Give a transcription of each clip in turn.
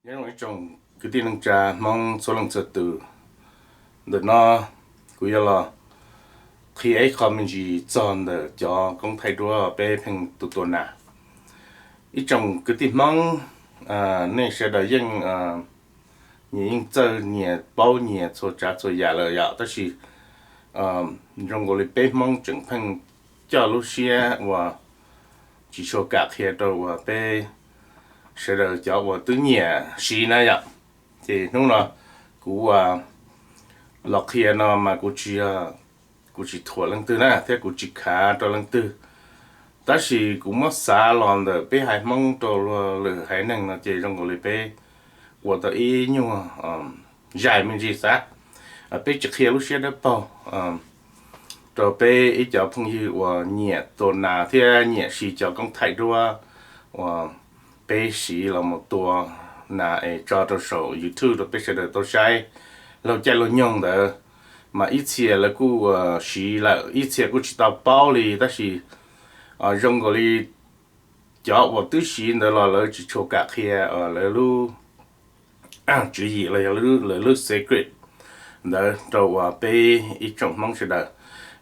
Nyob zoo ib tsoom kwv tij neej tsa Hmoob txhua leej txhua tus. Ntawm no kuv yuav los qhia ib qho me ntsis txog ntawm cov koob thaij duab peb pheej tua tua nas. Ib tsoom kwv tij Hmoob, nej sawv daws yeej nyias yeej txawj nyias paub nyias txhua tsav txhua yam lawm yom, tab sis zoo nkaus li peb Hmoob tseem pheej coj lub siab uas tsis tshua kam qhia rau uas peb sawv daws cov uas twb nyiam siv na yom. Ces hnub no kuv uas los qhia no mas kuv tsis, kuv tsis thuam leej twg na thiab kuv tsis khav rau leej twg, tab sis kuv muab xav los ntawm peb haiv Hmoob rau lwm haiv neeg no ces zoo nkaus li peb ua tau ib nyuag zais me ntsis xav, peb tsis qhia lub siab dawb paug rau peb ib cov phooj ywg uas nyiam tua nas thiab nyiam siv cov koob thaij duab uas peb siv los mus tua nas es tso rau saum YouTube rau peb sawv daws tau saib laug caij laug nyoog ntawd. Mas ib txhia lawv kuj siv lawm, ib txhia kuj tsis tau paub li, tab sis zoo nkaus li cov uas twb siv ntawd los lawv tsis tshua kam qhia lawv lub tswv yim los yog lawv lub secret ntawd rau uas peb ib tsoom Hmoob sawv daws.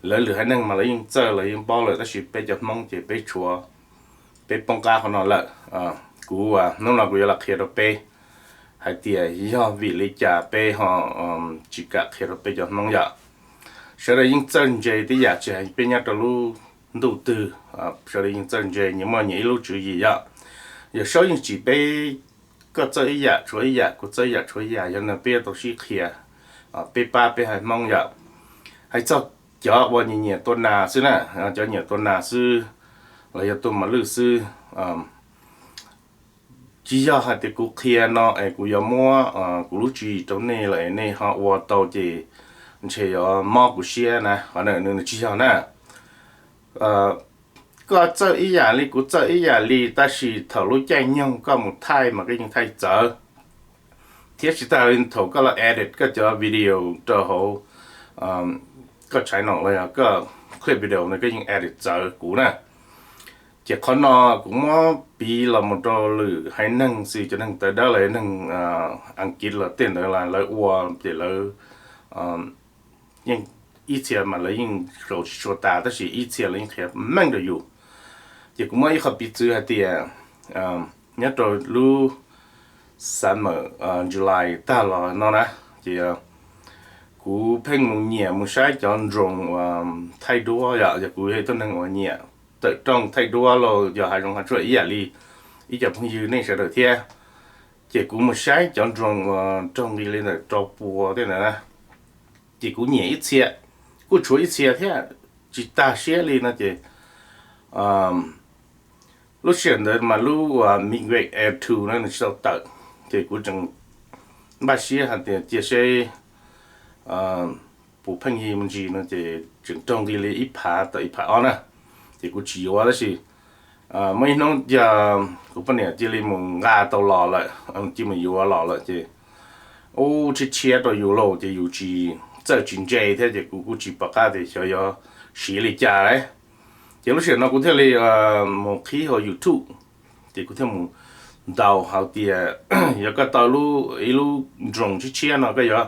Lawv lwm haiv neeg mas lawv yeej txawj lawv yeej paub lawm, tab sis peb cov Hmoob ces peb tshuav, peb poob qab qhov no lawm. Kuv hnub no kuv yuav los qhia rau peb hais tias yog vim li cas peb ho tsis kam qhia rau peb cov Hmoob yom. Sawv daws yeej txawj ntse tej yam, tsis hais peb nyob rau lub ntuj twg, sawv daws yeej txawj ntse, nyias muaj nyias ib lub tswv yim yom. Yawm Saub yeej tsim peb, koj txawj ib yam tshuav ib yam, kuv txawj ib yam tshuav ib yam, yog no peb yuav tau sib qhia, peb pab peb haiv Hmoob yom. Hais txog cov uas nyiam nyiam tua nas xwb na, cov nyiam tua nas xwb los yog tua mos lwj xwb, tsis yog hais tias kuv qhia no es kuv yuav muab kuv lub tswv yim rau nej lawm es nej ho ua tau ces ntshe yuav mob kuv siab na, qhov ntawd nws tsis yog na. Koj txawj ib yam li kuv txawj ib yam li, tab sis thaum lub caij nyoog koj mus thaij mas koj yeej thaij txawv, thiab tsis tas li thaum koj los edit koj cov video rau hauv koj channel los yog koj clip video no koj yeej edit txawv kuv na. Ces qhov no kuv muab piv los mus rau lwm haiv neeg xws cov neeg tawv dawb los yog neeg Askiv los tej ntawd lawv ua ces lawv yeej, ib txhia mas lawv yeej sau tsis tshua tas, tab sis ib txhia lawv yeej qhia meej rau yus. Ces kuv muab ib qho piv txwv hais tias nyob rau lub summer, July tag los no na, ces kuv pheej mus nyiam mus saib cov drone uas thaij duab yom, yog kuv yog ib tug neeg uas nyiam tawm rooj thaij duab los yog hav zoov hav tsuag ib yam li ib co phooj ywg nej sawv daws thiab. Ces kuv mus saib cov drone uas raug nqi li ntawm rau pua tej ntawd na, ces kuv nyiam ib txhia, kuj tshuav ib txhia thiab tsis tag siab li no ces lub sij hawm ntawd mas lub uas Midway Air two no nws tsis tau tawm, ces kuv tseem npaj siab hais tias cia seb puas pheej yig me ntsis no ces tseem raug nqi li ib phav tawm ib phav ob na, ces kuv tsis yuav tab sis muaj ib hnub yog kuv poj niam cia li mus nqa tau los lawm, cia mus yuav los lawm ces ub tshiab tshiab rau yus lauj, ces yus tsis txawj tsis ntse thiab ces kuv kuj tsis pom qab tias xyov yuav siv li cas lauj. Ces lub sij hawm no kuv thiaj li mus qhib hauv YouTube, ces kuv thiaj mus ntaus hais tias yog koj tau ib lub drone tshiab tshiab no koj yuav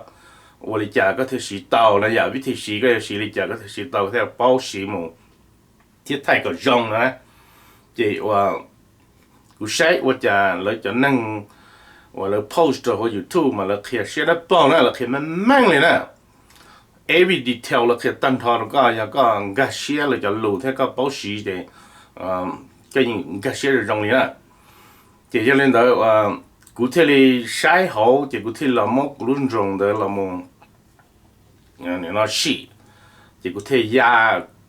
ua li cas koj thiaj siv tau na, yam vib thij siv koj yuav siv li cas koj thiaj siv tau, koj thiaj paub siv mus thiab thaij kom zoo na. Ces uas kuv saib ua cas lawv cov neeg uas lawv post rau hauv YouTube mas lawv qhia siab dawb paug na, lawv qhia meej meej li na. Every detail lawv qhia tag nrho rau koj, yog koj nkag siab lawv cov lus thiab koj paub siv ces koj yeej nkag siab zoo zoo li na. Ces yog li ntawd kuv thiaj li saib hauv ces kuv thiaj los muab kuv lub drone ntawd los mus no sim, ces kuv thiaj ya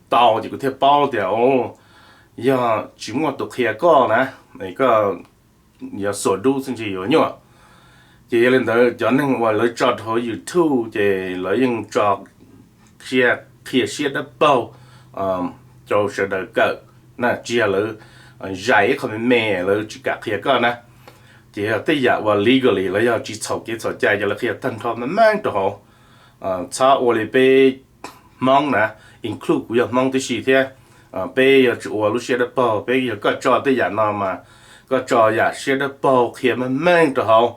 tau ces kuv thiaj paub tias o, yog tsis muaj tus qhia koj na, koj yuav xuas dub xwb ntshe yuav nyuaj. Ces yog li ntawd cov neeg uas lawv tso rau hauv YouTube ces lawv yeej tso qhia siab dawb paug rau sawv daws kawm na, tsis yog lawv zais ib qho me me lawv tsis kam qhia koj na. Ces yog tej yam uas legally los yog tsis txhaum kev txhaum cai ces lawv qhia tag nrho meej meej rau hauv. Txhob ua li peb Hmoob na, include kuv yog Hmoob tib si thiab. Peb yuav tsum ua lub siab dawb paug, peb yog koj tso tej yam no mas koj tso yam siab dawb paug qhia meej meej rau hauv.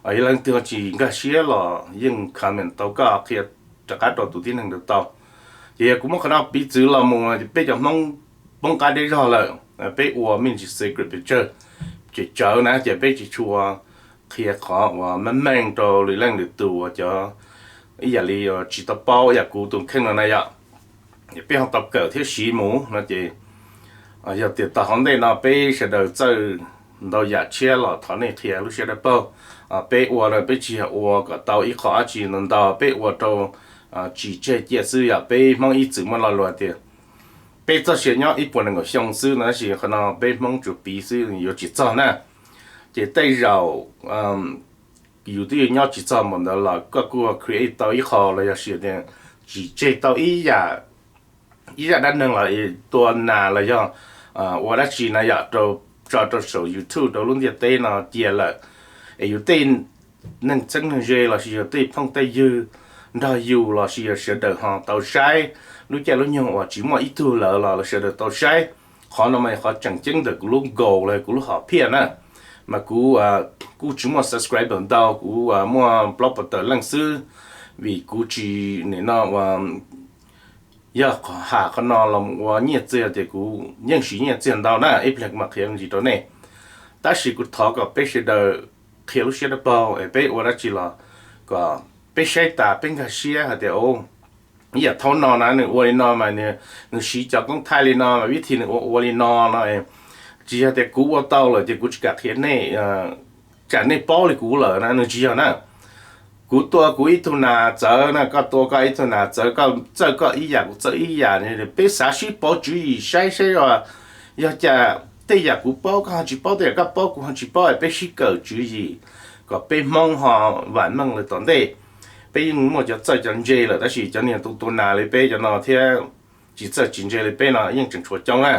Yog leej twg tsis nkag siab los yeej comment tau, koj qhia rov qab rau tus tib neeg ntawd tau. Ces yog kuv muab qhov no piv txwv los mus, peb cov Hmoob poob qab deb zog lawm, peb ua me ntsis secret pes tsawg, ces tsawv na ces peb tsis tshua qhia qhov uas meej meej rau lwm leej lwm tus uas cov ib yam li tsis tau paub yam kuv tus kheej no na yom. Peb ho tau kawm thiab siv mus no ces yog tias tau hauv ntej no peb sawv daws txawj ntau yam tshiab los thov nej qhia lub siab dawb paug. Peb ua no peb tsis yog ua kom tau ib qho dab tsi ntau ntau, peb ua rau tsis tseg cia xwb yom. Peb Hmoob ib txwm muaj lo lus tias peb txoj sia nyob ib puas nees nkaum xyoo xwb no, tab sis qhov no peb Hmoob tsuas piv xwb yuav tsis txog na. Ces tej zaum yus twb yuav nyob tsis txog npaum ntawd los koj kuj create tau ib qho los yog sis tias tsis tseg tau ib yam, ib zaj dab neeg los tua nas los yog ua dab tsi na yom, rau tso rau saum YouTube rau lub ntiaj teb no cia lawm, es yus tej neeg txheeb neeg ze los sis yog tej phooj tej ywg nrog yus los sis yog sawv daws ho tau saib, lub caij lub nyoog uas tsis muaj ib tug lawm los sawv daws tau saib. Qhov no mas yog qhov tseem ceeb ntawm kuv lub goal los kuv lub hom phiaj na. Mas kuv kuj tsis muaj subscriber ntau, kuv muaj plaub puas tawm leej xwb, vim kuv tsis nim no yog ham qhov no los ua nyiaj txiag tias kuv yeej siv nyiaj txiag ntau na, ib pliag kuv mam qhia me ntsis rau nej. Tab sis kuv thov kom peb sawv daws qhia lub siab dawb paug es peb ua dab tsi los kom peb saib tas peb nkag siab hais tias ib yam thaum no na nws ua li no mas nws siv cov koob thaij li no mas vib thi nws ua ua li no no. Tsis yog tias kuv ua tau lawm ces kuv tsis kam qhia nej, tsam nej paub li kuv lawm na, nws tsis yog na. Kuv tua kuv ib tug nas txawv na, koj tua koj ib tug nas txawv, koj txawj koj ib yam kuv txawj ib yam, peb xav sib pauv tswv yim saib saib yog cas tej yam kuv paub koj ho tsis paub, tej yam koj paub kuv ho tsis paub, peb sib kawm tswv yim kom peb Hmoob ho vam meej lawm tom ntej. Peb yeej muaj cov txawj cov ntse lawm tab sis cov niag tus tua nas li peb cov no thiab tsis txawj tsis ntse li peb no yeej tseem tshuav coob na.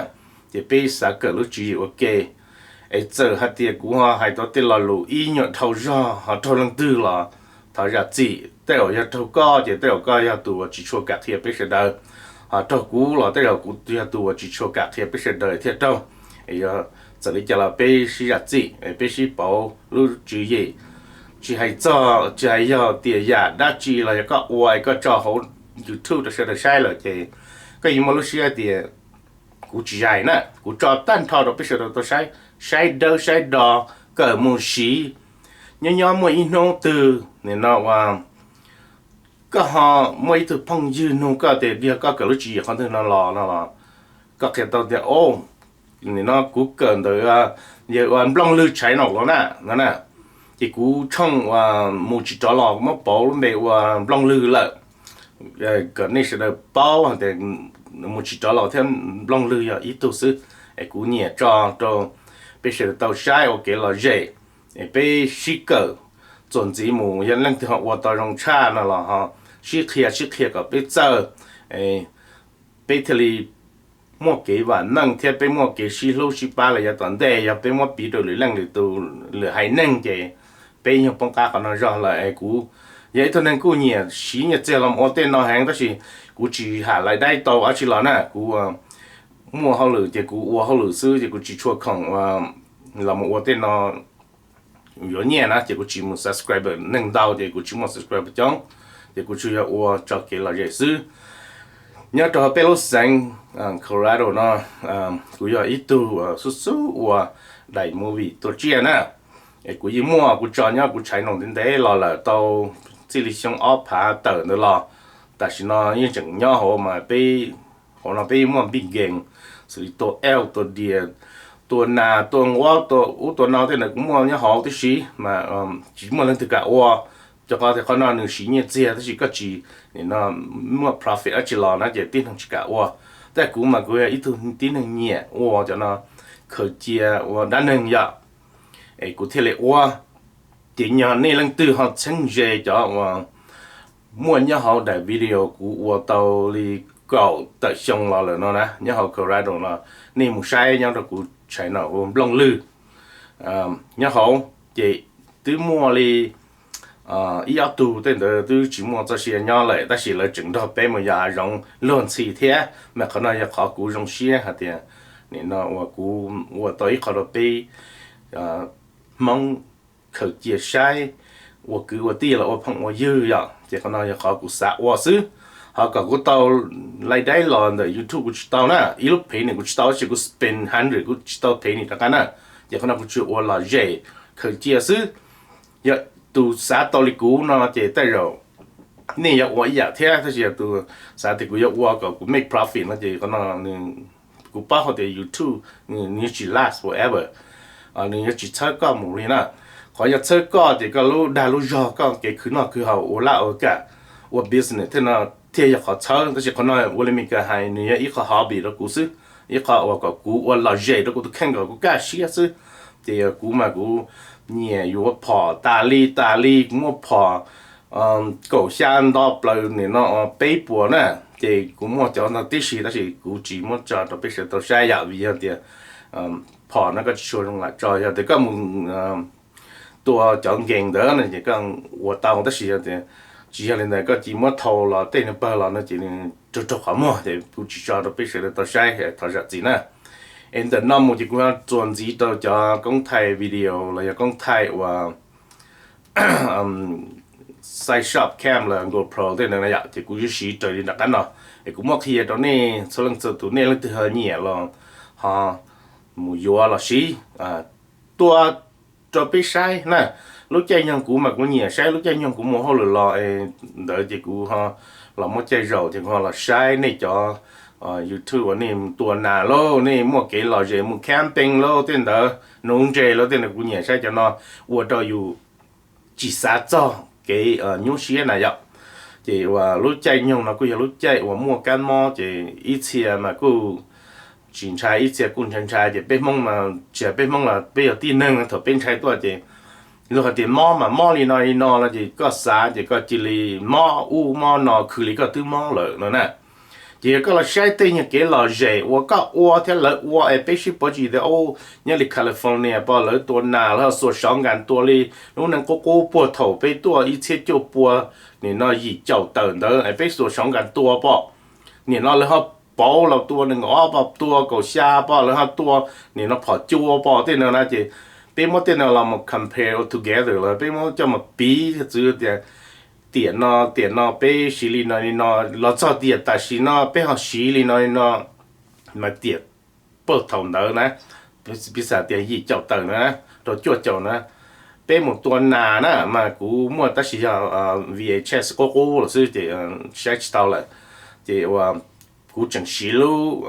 Ces peb xav kawm lub tswv yim ua ke. Es txawm hais tias kuv ho hais tau tej lo lus ib nyuag dhau zog ho raug leej twg los thov zam txim, tej zaum yog raug koj ces tej zaum koj yog tus uas tsis tshua kam qhia peb sawv daws, ho raug kuv los tej zaum kuv yog tus uas tsis tshua kam qhia peb sawv daws thiaj raug. Es yog txawm li cas los peb sib zam txim, peb sib pauv lub tswv yim. Tsis hais txog, tsis hais yog tias yam dab tsi los yog koj ua koj tso hauv YouTube rau sawv daws saib lawm ces koj yuav muaj lub siab tias kuv tsis zais na, kuv tso tag nrho rau peb sawv daws tau saib, saib dawb saib do, kawm mus siv. Nyob nyob muaj ib hnub twg nim no uas koj ho muaj ib tug phooj ywg nug koj tias yog koj kawm lub tswv yim qhov twg no los no los koj qhia tau tias o, nim no kuv kawm ntawm yawg ua Nplooj Lwg tshaiv no los na no na. Ces kuv tshooj mus tsis rov los muab pauv lub npe ua Nplooj Lwg lawm, kom nej sawv daws paub hais tias mus tsis rov los thiab Nplooj Lwg yog ib tug xwb. Es kuv nyiam tso rau peb sawv daws tau saib ua kev lom zem, es peb sib kawm txuas ntxiv mus, yog leej twg ho ua tau zoo tshaj no los ho sib qhia sib qhia kom peb txawj, peb thiaj li muaj kev vam meej thiab peb muaj kev sib hlub sib pab los yav tom ntej. Yog peb muab piv rau lwm leej lwm tus lwm haiv neeg ces peb yeej poob qab qhov no zog lawm. Es kuv yog ib tug neeg kuj nyiam siv nyiaj txiag los ua tej no heev tab sis kuv tsis ham lais daib tau dab tsi los na, kuv muaj hauj lwm ces kuv ua hauj lwm xwb ces kuv tsis tshua khoom los mus ua tej no yuav nyiaj na ces kuv tsis mus subscriber neeg ntau ces kuv tsis muaj subscriber coob, ces kuv tsuas yog ua tso kev lom zem xwb. Nyob rau peb lub xeev Colorado no, kuv yog ib tug xub xub ua daim movie tuaj tsiaj na. Es kuv yeej muaj kuv tso nyob kuv channel ntev ntev los lawm tau txij li xyoo ob phav tawm ntawd los. Tam sim no yeej tseem nyob hauv mas peb, hauv no peb yeej muaj npij nkees xws li tua elk tua deer, tua nas tua nquab tua ub tua no tej ntawd kuv muaj nyob hauv tib si mas tsis muaj leej twg kam ua. Rau qhov tias qhov no nws siv nyiaj txiag tab sis koj tsis, nim no, muaj profit dab tsi los na ces tib neeg tsis kam ua. Tab kuv mas kuv yog ib tug tib neeg nyiam ua cov no, khaws cia ua dab neeg yom, es kuv thiaj li ua. Ces yog nej leej twg ho txheeb ze cov uas muaj nyob hauv daim video kuv ua tau li kaum tawm xyoo los lawm no na, nyob hauv Colorado no, nej mus saib nyob rau kuv channel hu Nplooj Lwg nyob hauv. Ces twb muaj li ib ob tug tej ntawd twb tsis muaj txoj sia nyob lawm tab sis lawv tseem nrog peb mus yos hav zoov luag ntxhi thiab. Mas qhov no yog qhov kuv zoo siab hais tias nim no uas kuv ua tau ib qho rau peb Hmoob khaws cia saib, ua kwv ua tij los ua phooj ua ywg yom. Ces qhov no yog qhov kuv xav ua xwb. Ho kom kuv tau laij daib los ntawm YouTube kuv tsis tau na, ib lub phev nim kuv tsis tau, tab sis kuv spend hundred kuv tsis tau phev nim rov qab na. Ces qhov no kuv tsuas ua lom zem khaws cia xwb. Yog tus xav tau li kuv no ces tej zaum nej yuav ua ib yam thiab, tab sis yog tus xav tias kuv yuav ua kom kuv make profit no ces qhov no kuv paub hais tias YouTube nws yuav tsis last forever, nws yuav tsis txhawb koj mus li na. Qhov yuav txhawb koj ces koj lub dag lub zog, koj kev khwv noj khwv haus, ua laj ua kam, ua business thiab no thiaj yog qhov txhawb. Tab sis qhov no ua li Mes Kas hais, nws yog ib qho hobby rau kuv xwb, ib qho uas kom kuv ua lom zem rau kuv tus kheej kom kuv kaj siab xwb. Ces kuv mas kuv nyiam yuav phom tas li tas li, kuv muaj phom kaum xya nto plaws nim no peb puas na. Ces kuv muaj cov no tib si, tab sis kuv tsis muab tso rau peb sawv daws tau saib yom, vim yog tias phom no koj tsis tshua zoo lam tso. Yog tias koj mus tua cov nkees ntawd no ces koj ua tau, tab sis yog tias tsis yog li ntawd, koj cia muab thau los tej nws pawg los no ces nws raug raug qhov muag, ces kuv tsis tso rau peb sawv daws tau saib, thov zam txim na. Es ntawm no mus ces kuv yuav txuas ntxiv rau cov koob thaij video los yog koob thaij uas side shot cam los GoPro tej ntawd na yom, ces kuv yuav siv raws li nram qab no. Es kuv muab qhia rau nej txhua leej txhua tus, nej leej twg ho nyiam los ho mus yuav los siv, tua rau peb saib na. Lub caij nyoog kuv mas kuv nyiam saib, lub caij nyoog kuv mus hauj lwm los ntawd ces kuv ho los muaj caij zaum ces kuv ho los saib nej cov YouTube uas nej mus tua nas lauj, nej muaj kev lom zem mus camping lauj, tej ntawd nuv ntses lauj, tej ntawd kuv nyiam saib cov no, ua rau yus tsis xav txog kev nyuaj siab na yom. Ces uas lub caij nyoog no kuj yog lub caij uas muaj kab mob, ces ib txhia mas kuj tsis ntshai, ib txhia kuj ntshai ntshai. Ces peb Hmoob mas tsis hais peb Hmoob los peb yog tib neeg thaum peb ntshai tuaj ces luag hais tias mob mas mob li no li no no ces koj xav ces koj cia li mob ub mob no khwv li koj twb mob lawm no na. Ces yog koj los saib tej nyuag kev lom zem uas koj ua thiab lawv ua es peb sib pov tseg tias nyob li California pom lawv tua nas, lawv xuas sov nkas tua li lub neej qub qub puag thaum peb tuaj ib txhiab cuaj pua nim no yim caum tawm ntawd es peb xuas sov nkas tua pom. Nim no lawv ho pauv los tua nees nkaum ob pom, tua kaum xya pom, lawv ho tua nim no phom cua pom, tej no na ces peb muab tej no los mus compare all together los peb muab coj mus piv txwv tias tiam no tiam no peb siv li no li no, los txog tiam tam sim no peb ho siv li no li no, mas tiam puag thaum ntawd na, piv xam tias yim caum tawm na rau cuaj caum na, peb mus tua nas na mas kuv muaj tab sis yog V H S qub qub lawm xwb ces saib tsis tau lawm. Ces uas kuv tseem siv lub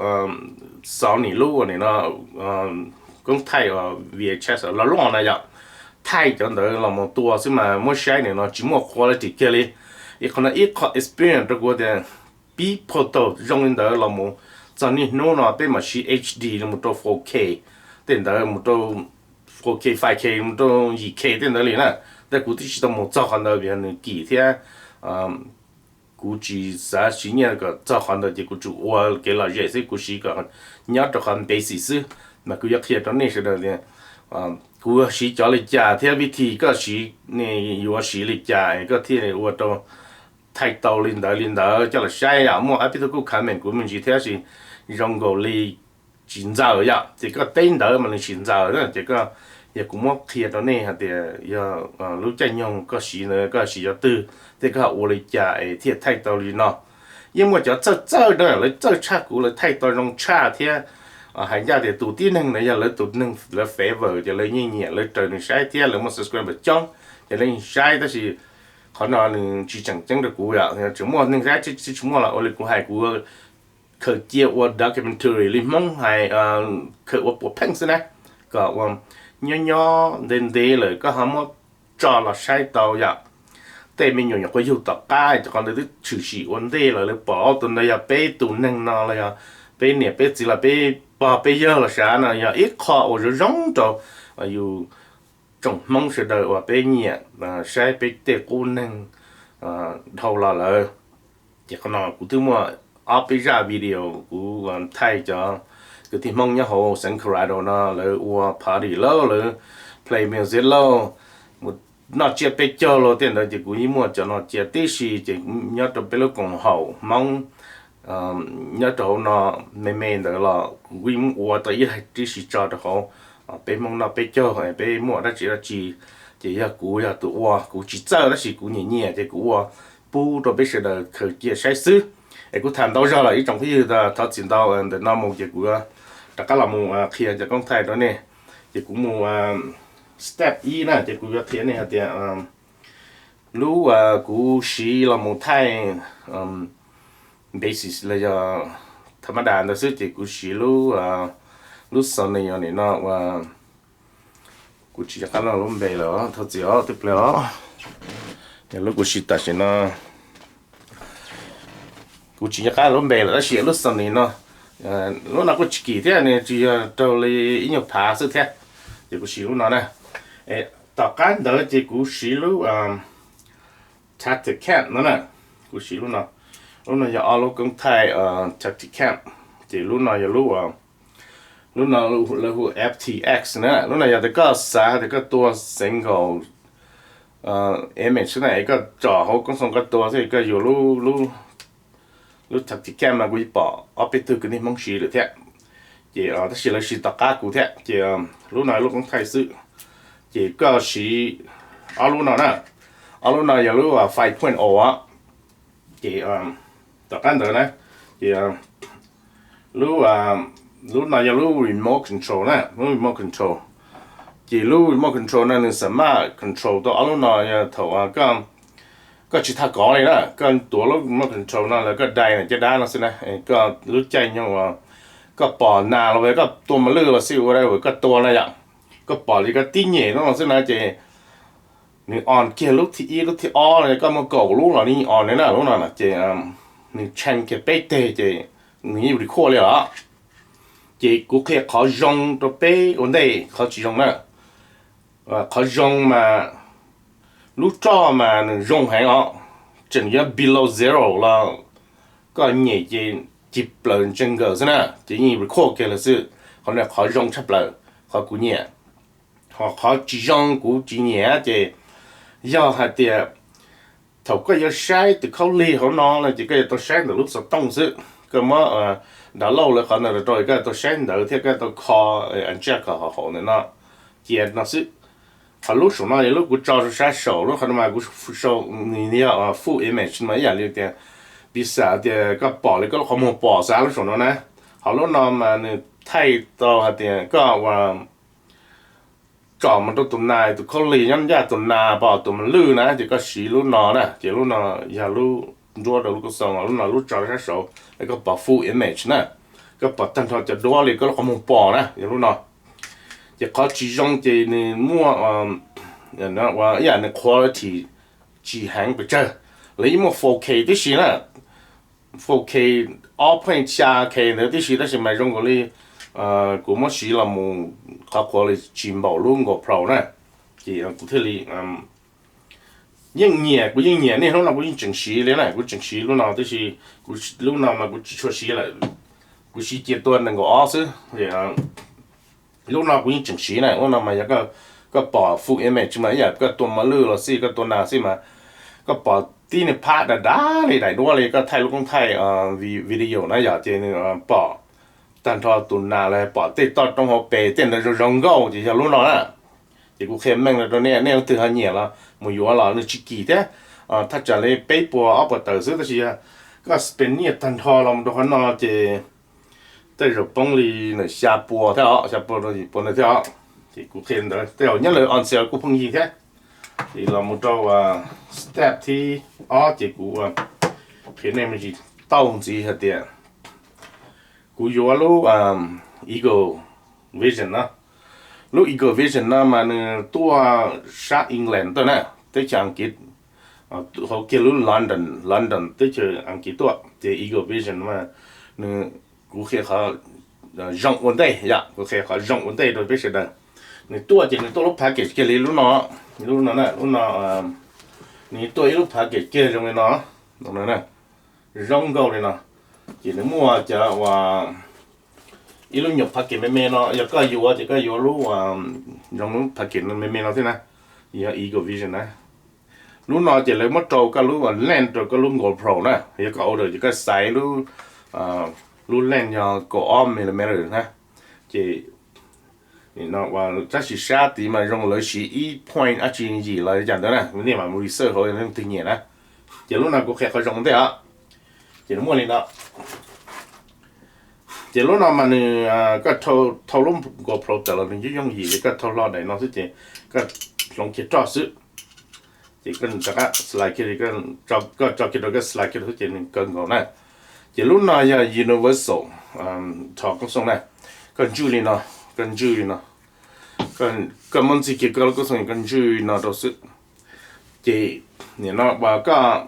Sony lub ua nim no koob thaij V H S loj loj na yom, thaij cov ntawd los mus tua xwb mas muab saib nim no tsis muaj quality kiag li. Ib qho no ib qho experience rau kuv tias pib photo zoo li ntawd los mus txog niaj hnub no peb mam siv H D los mus rau four K, tej ntawd mus rau four K, five K mus rau yim K tej ntawd li na. Tab kuv twb tsis tau mus txog qhov ntawd vim nws kim thiab kuv tsis xav siv nyiaj kom txog qhov ntawd ces kuv tsuas ua kev lom zem xwb, kuv siv kom nyob rau qhov basic xwb. Mas kuv yuav qhia rau nej sawv daws tias kuv siv cov li cas thiab vib thib koj siv, nej yuav siv li cas es koj thiaj ua rau thaij tau li ntawd li ntawd coj los saib yom. Muaj ob peb tug kuj comment kuv me ntsis thiab sis zoo nkaus li tsis ntxaws yom, ces koj teb ntawd mas nws tsis ntxaws na. Ces koj, yog kuv muab qhia rau nej hais tias yog lub caij nyoog koj siv ntawd koj siv cov twg thiab koj ua li cas es thiaj thaij tau li no. Yeej muaj cov txawj txawj na, lawv txawj tshaj kuv, lawv thaij tau zoo tshaj thiab hais ncaj tias tus tib neeg ntawd yog lawv tus neeg lawv favor ces lawv yeej nyiam, lawv raws nws saib thiab lawv muaj subscriber coob ces lawv yeej saib. Tab sis qhov no nws tsis tseem ceeb rau kuv yom, tseem muaj neeg saib tsis tsis muaj los ua li kuv hais, kuv khaws cia ua documentary li Hmoob hais, khaws ua puav pheej xwb na, kom ua nyob nyob ntev ntev lawm koj ho muab tso los saib tau yom. Tej me nyuam nyuam qhuav yug tom qab ces qhov ntawd twb tshwm sim ua ntej lawm, lawv pom tus ntawd yog peb tus neeg no los yog peb niam peb txiv los peb pog peb yawg los sav no, yog ib qho uas zoo zoo rau yus tsoom Hmoob sawv daws uas peb nyiam saib peb tej qub neeg dhau los lawm. Ces qhov no kuv twb muaj ob peb zaj video kuv thaij cov kwv tij Hmoob nyob hauv xeev Colorado no lawv ua party lauj, lawv play music lauj, mus noj tsiab peb caug lauj, tej ntawd ces kuv yeej muaj cov no cia tib si. Ces nyob rau peb lub koom haum Hmoob nyob rau hauv no me me ntawd los kuv yeej ua tau ib daim tib si tso rau hauv, peb Hmoob noj peb caug, peb muaj dab tsi dab tsi Ces yog kuv yog tus ua, kuv tsis txawj tab sis kuv nyiam nyiam ces kuv ua pub rau peb sawv daws khaws cia saib xwb. Es kuv tham ntau zog lawm ib tsoom phooj ywg, thov txim ntau. Ntawm no mus ces kuv rov qab los mus qhia cov koob thaij rau nej. Ces kuv mus step ib na, ces kuv yuav qhia nej hais tias lub kuv siv los mus thaij basis los yog tha mab das ntawd xwb, ces kuv siv lub, lub Sony no ua, kuv tsis nco qab lub npe lawm, thov txim os, twb ple os. Yog lub kuv siv tam sim no, kuv tsis nco qab lub npe lawm tab sis lub Sony no, lub no kuj tsis kim thiab, nws tsis yog raug li ib nyuag phav xwb thiab. Ces kuv siv lub no na. Tom qab ntawd ces kuv siv lub Tacticam no na. Kuv siv lub no. Lub no yog ob lub koob thaij Tacticam. Ces lub no yog lub, lub no lawv hu F T X na. Lub no yog tias koj xav tias koj tua single image xwb na, es koj tsom hauv koob xooj koj tua xwb, koj yuav lub, lub Tacticam no kuv pom ob peb tug kwv tij Hmoob siv lawm thiab. Ces tab sis lawv siv tom qab kuv thiab, ces lub no lub koob thaij xwb. Ces koj siv ob lub no na. Ob lub no yog lub five point o. Ces tom qab ntawd na, ces lub, lub no yog lub remote control na, lub remote control. Ces lub remote control no nws xam maj control tau ob lub no yog thaum koj tsis thaj kov li na, koj tuav lub remote control no los koj dai na caj dab no xwb na, koj lub caij nyoog uas koj pom nas los koj tua mos lwj los xij ua da koj tua na yom, koj pom li koj tib nyem lub no xwb na ces nws on kiag lub thib ib lub thib ob, koj muaj kaum lub los nws on na, lub no ces nws tsheej kiag peb teg ces nws yeej record li os. Ces kuv qhia qhov zoo rau peb ua ntej, qhov tsis zoo na. Qhov zoo mas lub roj mas nws zoo heev os, tseem yuav below zero los koj nyem ces cig plaws ntsees nkaws xwb na, ces yeej record kiag lawm xwb. Qhov no qhov zoo tshaj plaws, qhov kuv nyiam. Ho qhov tsis zoo kuv tsis nyiam ces yog hais tias thaum koj yuav saib tus khaub lig hauv no no ces koj yuav tau saib ntawm lub xov tooj xwb. Koj muab download lawv qhov ntawd rau koj yuav tau saib ntawd thiab koj yuav tau kho unjack kom haum ntawm no cia no xwb. Qhov lub saum no yog lub kuv tso rau sab saum, lub qhov no mas kuv sau nws yog full image mas ib yam li tias piv xam tias koj pom li koj lub qhov muag pom xav lub saum no na. Ho lub no mas nws thaij tau hais tias koj ua tsom mus rau tus nas, tus khaub lig nyob ncaj tus nas pom tus mos lwj na ces koj siv lub no na, ces lub no yog lub nruab rau lub koob xooj, lub no lub tso rau sab saud es koj pom full image na, koj pom tag nrho cov duab li koj lub qhov muag pom na, yog lub no. Ces qhov tsis zoo ces nws muaj ib yam nws quality tsis heev pes tsawg, lawv yeej muaj four K tib si na, four K, ob point xya K ntawd tib si tab sis mas zoo nkaus li kuv muab siv los mus qhov quality tsis npaum lub GoPro na, ces kuv thiaj li yeej nyiam, kuv yeej nyiam niaj hnub no kuv yeej tseem siv li na, kuv tseem siv lub no tib si, lub no mas kuv tsis tshua siv lawm, kuv siv cia tua nees nkaum ob xwb. Lub no kuv yeej tseem siv na, lub no mas yog koj pom full image mas ib yam koj tua mos lwj los xij koj tua nas xij mas koj pom tib niag phab dav dav li daim duab li koj thaij lub koob thaij video na yom, ces nws pom tag nrho tus nas los pom tej toj roob hauv pes tej ntawd zoo zoo nkauj ces yog lub no na. Ces kuv qhia meej rau nej, nej leej twg ho nyiam los mus yuav los nws tsis kim thiab, thaj tsam li peb puas ob puas tawm xwb tab sis yog koj spend nyiaj tag nrho los rau qhov no ces tej zaum poob li ntawm xya puas thiab os, xya puas rau yim puas ntawd thiab os. Ces kuv qhia ntawd tej zaum nyob lawv on sale kuj pheej yig thiab. Ces los mus rau step thib ob ces kuv qhia nej me ntsis tau ntxiv hais tias kuv yuav lub Eagle Vision no. Lub Eagle Vision no mas nws tuaj sab England tuaj na, teb chaws Askiv, hauv kiag lub London, London teb chaws Askiv tuaj. Ces Eagle Vision mas nws, kuv qhia qhov zoo ua ntej yom, kuv qhia qhov zoo ua ntej rau peb sawv daws. Nws tuaj ces nws tuaj lub package kiag li lub no, lub no na, lub no nws tuaj ib lub package kiag zoo li no, zoo nkauj li no. Ces nws muaj cov uas ib lub nyuam package me me no, yog koj yuav ces koj yuav lub zoo lub package me me no thiab na, yog Eagle Vision na. Lub no ces lawv muab rau koj lub lens rau koj lub GoPro na, yog koj order ces koj xaiv lub, lub lens yog kaum ob millimeter na, ces Tab sis sab tid mas zoo lawv siv ib point dab tsi yim los li cas ntawd na, nej mam mus research hauv yog leej twg nyiam na. Ces lub no kuv qhia qhov zoo ntej os. Ces nws muaj li no. Ces lub no mas nws, koj thau lub GoPro tawm los nws yooj yooj yim li, koj thau hlo daim no xwb ces koj hloov kiag roj xwb. Ces koj rov qab slide kiag, koj tso kiag rau koj slide kiag xwb ces nws kaw nkaus na. Ces lub no yog universal, thov koob xoo na, koj ntswj li no, koj ntswj li no, koj muab ntxig kiag koj lub koob xoo koj ntswj li no rau xwb. Ces nim no koj,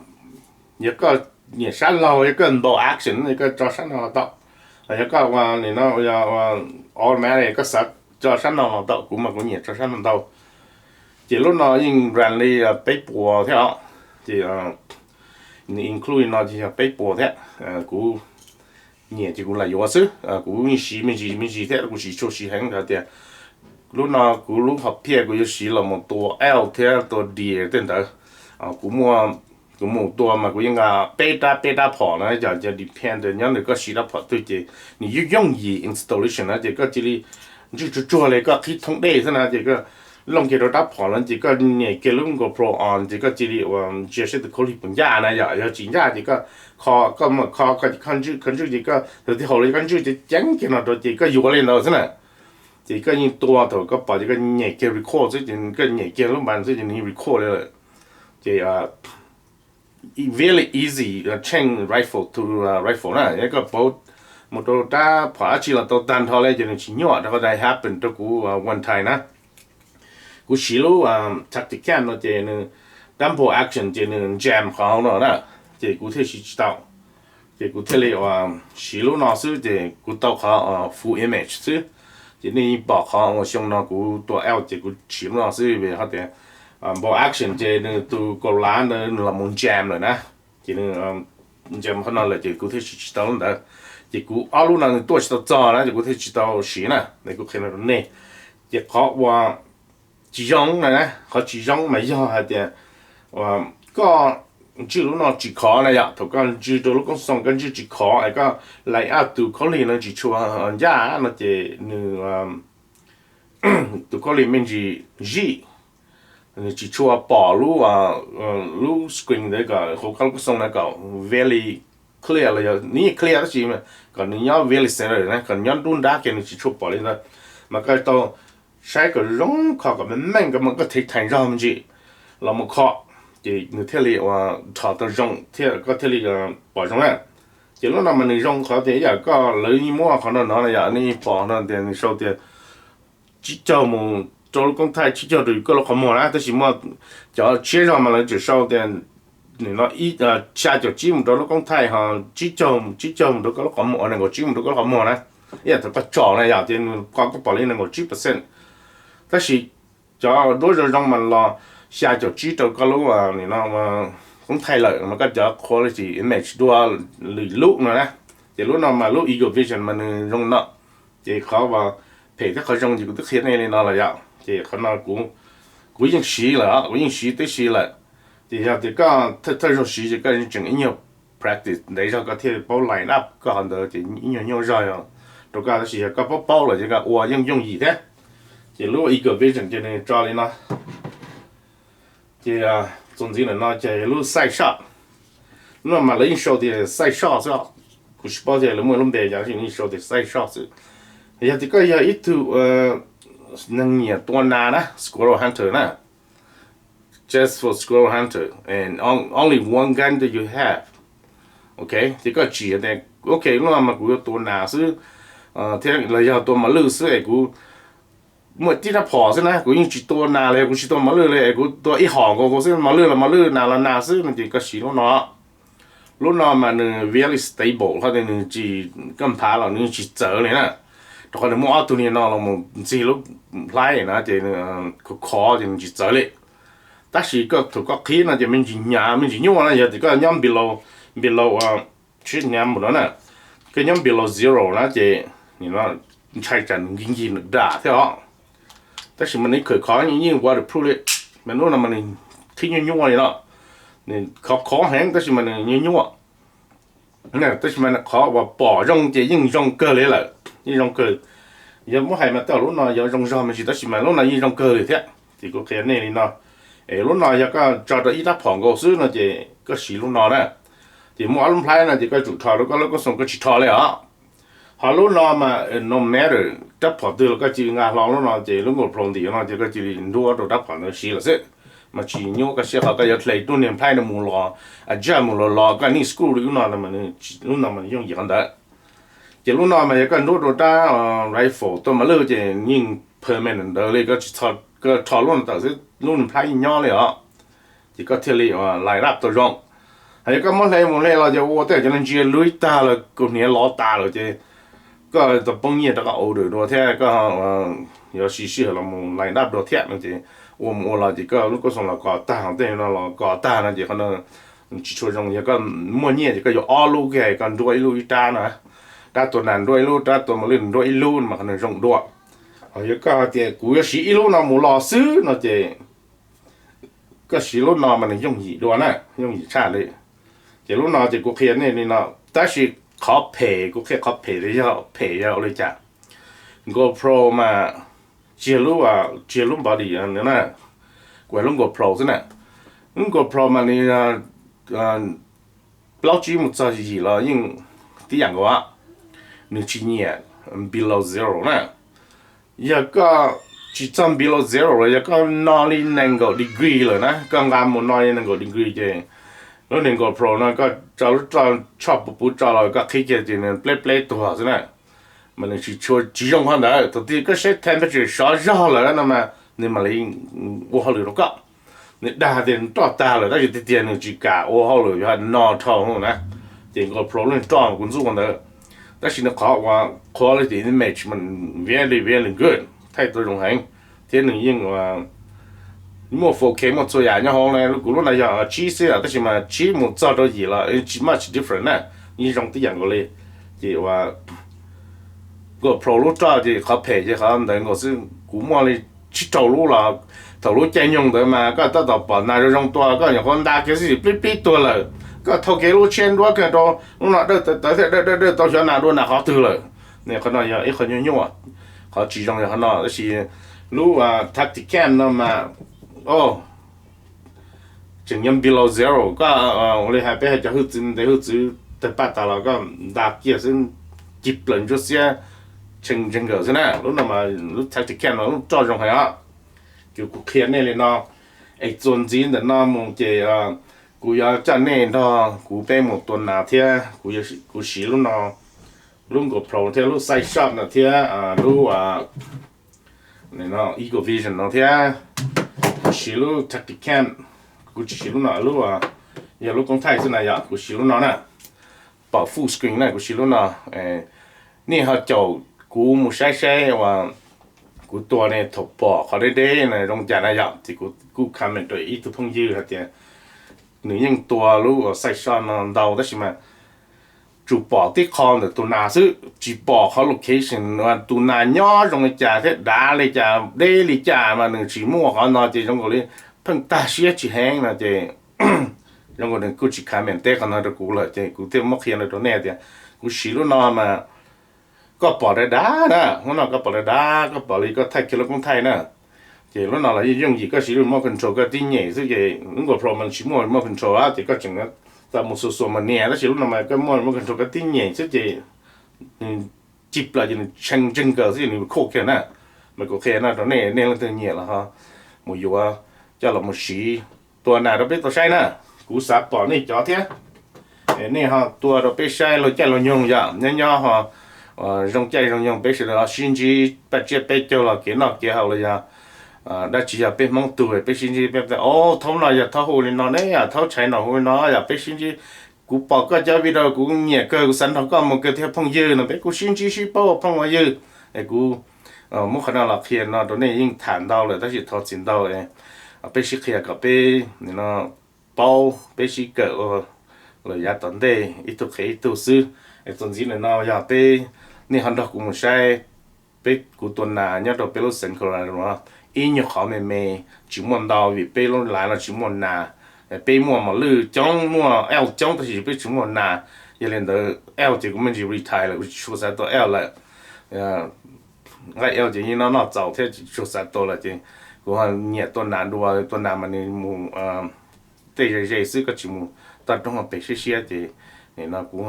yog koj nyiam sab laug, yog koj bold action, koj tso sab no los tau. Yog koj ua nim no automatic, koj xav tso sab no los tau, kuv mas kuv nyiam tso sab no ntau. Ces lub no yeej run li peb puas thiab os. Ces nws include no ces yog peb puas thiab. Kuv nyiam ces kuv lam yuav xwb, kuv yeej siv me ntsis me ntsis thiab, kuv siv tshua siv heev tias lub no kuv lub hom phiaj kuv yuav siv los mus tua elk thiab tua deer tej ntawd. Kuv muaj, kuv mus tua mas kuv yeej nqa peb rab peb rab phom na, yog depend nyob nws koj siv rab phom twg ces nws yooj yooj yim installation na, ces koj cia li ntswj tsuag tsuag li koj qhib thoob dej xwb na, ces koj looj kiag rau rab phom lawm ces koj nyem kiag lub GoPro on ces koj cia li ua ntsia saib tus khaub lig puas ncaj na, yog, yog tsis ncaj ces koj kho, koj mam kho, koj kho ntswj, kho ntswj ces koj thaum twg haum los koj ntswj ceev ceev kiag no rau ces koj yuav li ntawd xwb na. Ces koj yeej tua thaum koj pom ces koj nyem kiag record xwb ces koj nyem kiag lub npas xwb ces nws yeej record li lawm. Ces very easy change rifle to rifle na, yog koj pauv mus rau rab phom dab tsi los tau tag nrho li ces nws tsis nyuaj, rau qhov that happened rau kuv one time na. Kuv siv lub Tactacam no ces nws double action ces nws jam qhov hauv no na, ces kuv thiaj siv tsis tau. Ces kuv thiaj li siv lub no xwb ces kuv tau qhov full image xwb. Ces nej yeej pom qhov uas xyoo no kuv tua elk ces kuv siv lub no xwb vim hais tias bolt action ces nws tus kaus lav ntawd nws los mus jam lawm na, ces nws jam qhov no lawm ces kuv thiaj siv tsis tau lub ntawd. Ces kuv ob lub no nws tuaj tsis tau txog na ces kuv thiaj tsis tau siv na, kuv qhia rau nej. Ces qhov uas tsis zoo na, qhov tsis zoo mas yog hais tias koj ntswj lub no tsis khov na yom, thaum koj ntswj rau lub koob xoo koj ntswj tsis khov es koj lay ab tus khaub lig no tsis tshua ncaj no ces nws, tus khaub lig me ntsis zij, nws tsis tshua pom lub, lub screen ntawd kom hauv koj lub koob xoo na kom very clear los yog nws yeej clear tab sis kom nws nyob very center na, kom nws nyob nruab nrab kiag nws tsis tshua pom li ntawd. Mas koj tau saib kom zoo kho kom meej meej, koj mam koj thev theem zog me ntsis los mus kho, ces nws thiaj li ua rho tau zoo thiab koj thiaj li pom zoo na. Ces lub no mas nws zoo qhov tias ib yam koj lawv yeej muab qhov no no yom, nej yeej pom no tias nws sau tias tsib caug mus rau lub koob thaij, tsib caug rau yus koj lub qhov muag na, tab sis muaj cov tshiab zog mas lawv tseem sau tias nim no ib, xya caum tsib mus rau lub koob thaij, ho tsib caug, tsib caug mus rau koj lub qhov muag, nees nkaum tsib mus rau koj lub qhov muag na. Ib yam thaum koj tsom na yom, ces nws, koj pom li nees nkaum tsib percent. Tab sis cov duab zoo zoo mas los xya caum tsib rau koj lub, nim no, koob thaij lawm mas koj cov quality image dua lwm lub no na. Ces lub no mas lub Eagle Vision mas nws zoo no. Ces qhov uas phem thiab qhov zoo ces kuv twb qhia nej li no lawm yom. Ces qhov no kuv, kuv yeej siv lawm, kuv yeej siv tib si lawm. Ces yog tias koj thawj thawj zaug siv ces koj tseem ib nyuag practice ntev zog koj thiaj paub line up koj qhov ntawd ces ib nyuag nyuaj zog yog rau koj, tab sis yog koj paub paub lawm ces koj ua yeej yooj yim thiab. Ces lub Eagle Vision ces nws tso li no. Ces txuas ntxiv ntawm no ces lub sight shot. Lub no mas lawv yeej sau tias sight shot xwb, kuv tsis paub tias lawv muaj lub npe cas, yeej sau tias sight shot xwb. Yog tias koj yog ib tug neeg nyiam tua nas na, squirrel hunter na, just for squirrel hunter and only one gun do you have? Ok, ces koj tsis tias ok lub no mas kuv yuav tua nas xwb thiab los yog tua mos lwj xwb es kuv muaj tib rab phom xwb na, kuv yeej tsis tua nas li, kuv tsis tua mos lwj li, kuv tua ib hom nkaus xwb, mos lwj los mos lwj, nas los nas xwb no ces koj siv lub no. Lub no mas nws very stable, qhov tias nws tsis, koj nphav los nws tsis txawv li na, rau qhov nws muaj ob tug niag no los mus ntxig lub hlaib na ces khov khov ces nws tsis txawv li. Tab sis koj thaum koj qhib no ces me ntsis hnyav me ntsis nyuaj na, yog tias koj nyob below, below sib hnyav mus no na, koj nyob below zero na ces nim no ntshai tsam nws nkig nkig nws dam thiab os. Tab sis mas nws khawm khov yeej waterproof li, mas lub no mas nws qhib nyuaj nyuaj li no, nws khov khov heev tab sis mas nws nyuaj nyuaj. Tab sis mas qhov uas pom zoo ces yeej zoo kawg li lawm, yeej zoo kawg. Yog muab hais mas tej lub no yuav zoo zog me ntsis tab sis mas lub no yeej zoo kawg li thiab. Ces kuv qhia nej li no, es lub no yog koj tso rau ib rab phom nkaus xwb no ces koj siv lub no na. Ces muaj ob lub nplhaib no ces koj tsum rho rau koj lub koob xoos koj tsis rho li os. Ho lub no mas no matter rab phom twg los koj cia li nqa hlo lub no ces lub GoPro ntim no ces koj cia li nruab rau rab phom ntawd siv lawm xwb. Mas tsis nyuaj koj siab qhov koj yuav hle lub niag nplhaib no mus los, a jab mus los los koj nim screw li lub no, lub no mas yooj yim qhov ntawd. Ces lub no mas yog koj nruab rau rab rifle tuaj mas lwj ces yeej permanent ntawd li, koj tsis, koj rho lub no tawm xwb lub niag nplhaib yeej nyob li os. Ces koj thiaj li line up tau zoo. Hos yog koj muab hle mus hle los ces ua tej cov no ntsia luib tag lawm, kaus hniav lov tas lawm ces koj tau poob nyiaj rau koj order dua thiab koj yuav siv sij hawm los mus line up dua thiab no ces ua mus ua los ces koj lub koob xoos los kos tag, tej no los kos tag no ces qhov no tsis tshua zoo. Yog koj muaj nyiaj ces koj yuav ob lub kiag, koj nruab ib lub ib rab no, rab tua nas nruab ib lub, rab tua mos lwj nruab ib lub mas qhov no zoo dua. Ho yog koj tias kuv yuav siv ib lub no mus los xwb no ces koj siv lub no mas nws yooj yim dua na, yooj yim tshaj li. Ces lub no ces kuv qhia nej li no, tab sis qhov phem, kuv qhia qhov phem tias yog phem yog ua li cas. GoPro mas tsis yog lub, tsis yog lub body na, kuv hais lub GoPro xwb na. Lub GoPro mas nws plaub tsib mus txog yim los yeej tib yam nkaus, nws tsis nyiam below zero na. Yog koj tsis txog below zero los yog koj no li nees nkaum degree lawm na, koj nqa mus no li nees nkaum degree ces lub niag GoPro no koj tso lub roj tshoj puv puv tso los koj qhib kiag ces nws pleb pleb tuag xwb na. Mas nws tsis tshua tsis zoo qhov ntawd, thaum twg koj saib temperature sov zog lawm no mas nws mam li ua hauj lwm rau koj. Nws dag tias nws roj tag lawm tab sis tiag tiag nws tsis kam ua hauj lwm, yog no dhau na. Ces GoPro lub niag roj kuv ntxub ua ntawd, tab sis nws qhov uas quality image mas very very good, thaij tau zoo heev, thiab nws yeej muaj four K muaj txhua yam nyob hauv na. Kuv lub no yog tsib xwb tab sis mas tsib mus txog rau yim los tsis much different na, yeej zoo tib yam nkaus li. Ces uas GoPro lub roj ces qhov phem ces qhov ntawd nkaus xwb, kuv muaj li tsib rau lub los thaum lub caij nyoog ntawd mas koj tab tom pom nas zoo zoo tua koj nyuam qhuav nta kiag xwb plib plib tuag lawm, koj thau kiag lub tshiab nruab kiag rau lub no dawj tawv tawv thiab dawj dawj dawj tau xyov nas dua nas qhov twg lawm. Ne qhov no yog ib qho nyuaj nyuaj. Qhov tsis zoo yog qhov no tab sis lub Tacticam no mas o tseem nyob below zero, koj ua li hais peb hais cov hwj txwv ntev hwj txwv tawg paj tas los koj nta kiag xwb, ci plaws ntsuab xiab tshee ntseeg nkawm xwb na. Lub no mas lub Tacticam no lub roj zoo heev os. Ces kuv qhia nej li no, es txuas ntxiv ntawm no mus ces kuv yuav coj nej nrog kuv peb mus tua nas thiab kuv siv lub no, lub GoPro thiab lub Sightshot no thiab lub Eagle Vision no thiab kuv siv lub Tacticam. Kuv tsis siv lub no, lub yog lub koob thaij xwb na, yog kuv siv lub no na, pom full screen na, kuv siv lub no. Nej ho caum kuv mus saib saib uas kuv tua ne thaum pom qhov deb deb na zoo cas na yom, ces kuv kuj comment rau ib tug phooj ywg hais tias nws yeej tua lub Sightshot no ntau tab sis mas tsuas pom tib qho ntawm tus nas xwb, tsis pom qhov location tus nas nyob zoo li cas thiab dav li cas deb li cas mas nws tsis muaj qhov no ces zoo nkaus li pheej tag siab tsis heev no ces zoo nkaus nws kuj tsis comment teb qhov no rau kuv lawm ces kuv thiaj muab qhia no rau nej tias kuv siv lub no mas koj pom dav dav na, lub no koj pom dav dav, koj pom li koj thaij kiag lub koob thaij na. Ces lub no los yeej yooj yim, koj siv lub remote control koj tib nyem xwb ces lub GoPro mas tsis muaj remote control ces koj tseem tau mus xuas xuas mas nias, tab sis lub no mas koj muaj remote control koj tib nyem xwb ces nws ci plaws ces nws tshee ntseeg nkawm xwb ces nws khuj kiag na. Mas kuv qhia no rau nej, nej leej twg nyiam los ho mus yuav coj los mus siv tua nas rau peb tau saib na. Kuv xav pom nej cov thiab, nej ho tua rau peb saib laug caij laug nyoog yom, nyob nyob ho zoo caij zoo nyoog peb sawv daws ho sib ntsib paj tsiab peb caug los kev noj kev haus los yog dab tsi yog peb Hmoob tug peb sib ntsib peb tias o thaub no yog thaub hu li no ne, thaub tshais no hu li no yog peb sib ntsib. Kuv pom koj cov video kuv nyiam kawg, kuv xav nrog koj mus kawg thiab phooj ywg no, peb kuj sib ntsib sib paub phooj ywg. Es kuv muab qhov no los qhia no rau nej, yeej tham ntau lawm tab sis thov txim ntau. Peb sib qhia kom peb paub, peb sib kawm ua lawm yav tom ntej ib tug qhia ib tug xwb. Es txuas ntxiv ntawm no yog peb, nej ho nrog kuv mus saib peb, kuv tua nas nyob rau peb lub xeev Colorado no, ib nyuag qhov me me, tsis muaj ntau vim peb lub lav no tsis muaj nas. Peb muaj mos lwj coob, muaj elk coob tab sis peb tsis muaj nas. Yog li ntawd elk ces kuv me ntsis retire lawm, kuv tsis tshua xav tua elk lawm. nqaij ua ces yeej noj noj txaus thiab tsis tshua xav tua lawm ces kuv ho nyiam tua nas dua. Tua nas mas nws mus tej ze ze xwb, koj tsis mus toj roob pem siab siab ces nim no kuv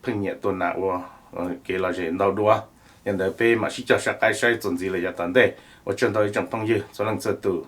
pheej nyiam tua nas ua kev lom zem ntau dua. Yog ntawd peb mam sib cog saib qaib saib txuas ntxiv lawm yav tom ntej. Ua tsaug ntau ib tsoom phooj ywg txhua leej txhua tus.